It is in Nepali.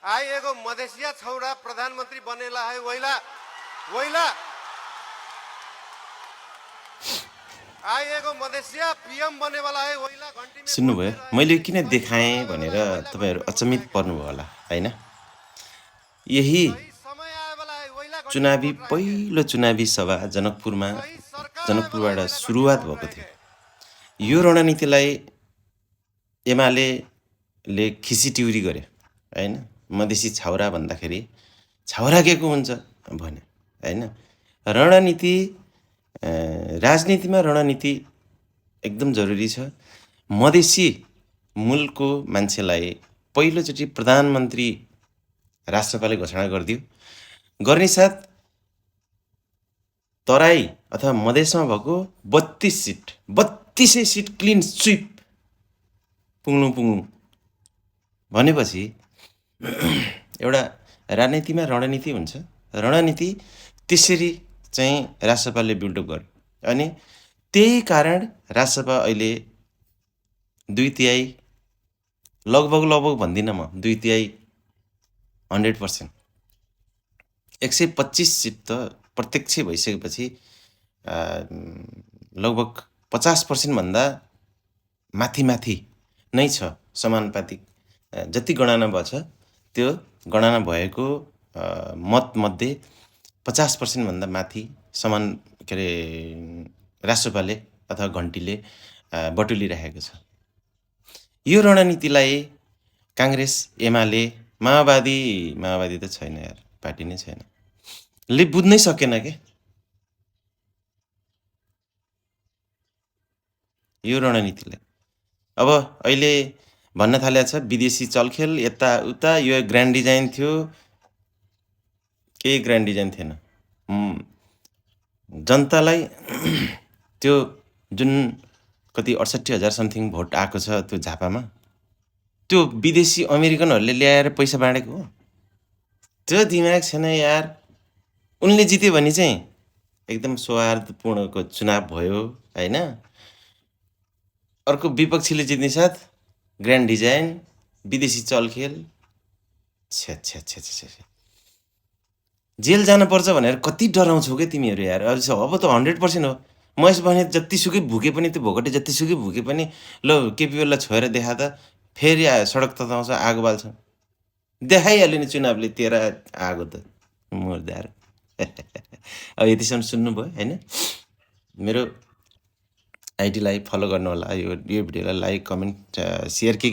आइएको मधेसिया छौरा प्रधानमन्त्री बनेला है वैला वैला आइएको मधेसिया पीएम बनेवाला है वैला घन्टी में सुन्नुभयो मैले किन देखाएँ भनेर तपाईहरु अचम्मित पर्नुभयो होला हैन। यही समय आएवाला है वैला घन्टी चुनावी पहिलो चुनावी सभा जनकपुरमा जनकपुरबाट सुरुवात भएको थियो। यो रणनीतिलाई एमालेले खिसीटिउरी गर्यो हैन। मधेसी छाउरा भन्दाखेरि छाउरा के को हुन्छ भन्यो हैन। रणनीति राजनीतिमा रणनीति एकदम जरुरी छ। मधेसी मूलको मान्छेलाई पहिलोचोटि प्रधानमन्त्री राष्ट्रपालले घोषणा गरिदियो। गर्ने साथ तराई अथवा मधेसमा भएको 32 सीट 32 सीट क्लिन स्वीप पुग्नु भनेपछि एउटा राजनीतिमा रणनीति हुन्छ। रणनीति त्यसरी चाहिँ राष्ट्रपालले बिल्डअप गर्यो अनि त्यही कारण राष्ट्रपा अहिले 2/3 लगभग भन्दिनँ म 2/3 100% 125 सीट त प्रत्यक्ष भइसकेपछि लगभग 50% भन्दा माथि नै छ। समानुपातिक जति गणना भएछ त्यो गणना भएको मत मध्ये 50% भन्दा माथि समान के रे राष्ट्रपालले अथवा घण्टीले बटुलिरहेको छ। यो रणनीतिलाई कांग्रेस एमाले माओवादी त छैन यार, पार्टी नै छैन, ले बुझ्नै सकेन के यो रणनीतिलाई। अब अहिले भन्न थालेको छ विदेशी चलखेल यता उता, यो ग्रान्ड डिजाइन थियो, केही ग्रान्ड डिजाइन थिएन। जनतालाई त्यो जुन कति 68,000 समथिङ भोट आएको छ त्यो झापामा, त्यो विदेशी अमेरिकनहरूले ल्याएर पैसा बाँडेको हो। त्यो दिमाग छैन यार। उनले जित्यो भने चाहिँ एकदम सौहार्दपूर्णको चुनाव भयो हैन। अर्को विपक्षीले जित्ने साथ ग्रान्ड डिजाइन, विदेशी चलखेल, छ्या जेल जान पर्छ भनेर कति डराउँछौ के तिमीहरू यार। अब त 100% हो। महेश भने जतिसुकै भुके पनि, त्यो भोकटे जतिसुकै भुके पनि ल केपीओललाई छोएर देखा त फेरि सडक तताउँछ, आगो बाल्छ। देखाइहाल्यो नि चुनावले तेरा आगो त मुर्दार। अब यतिसम्म सुन्नुभयो हैन। मेरो आइडीलाई फलो गर्नु होला। यो भिडियोलाई लाइक, कमेन्ट, शेयर के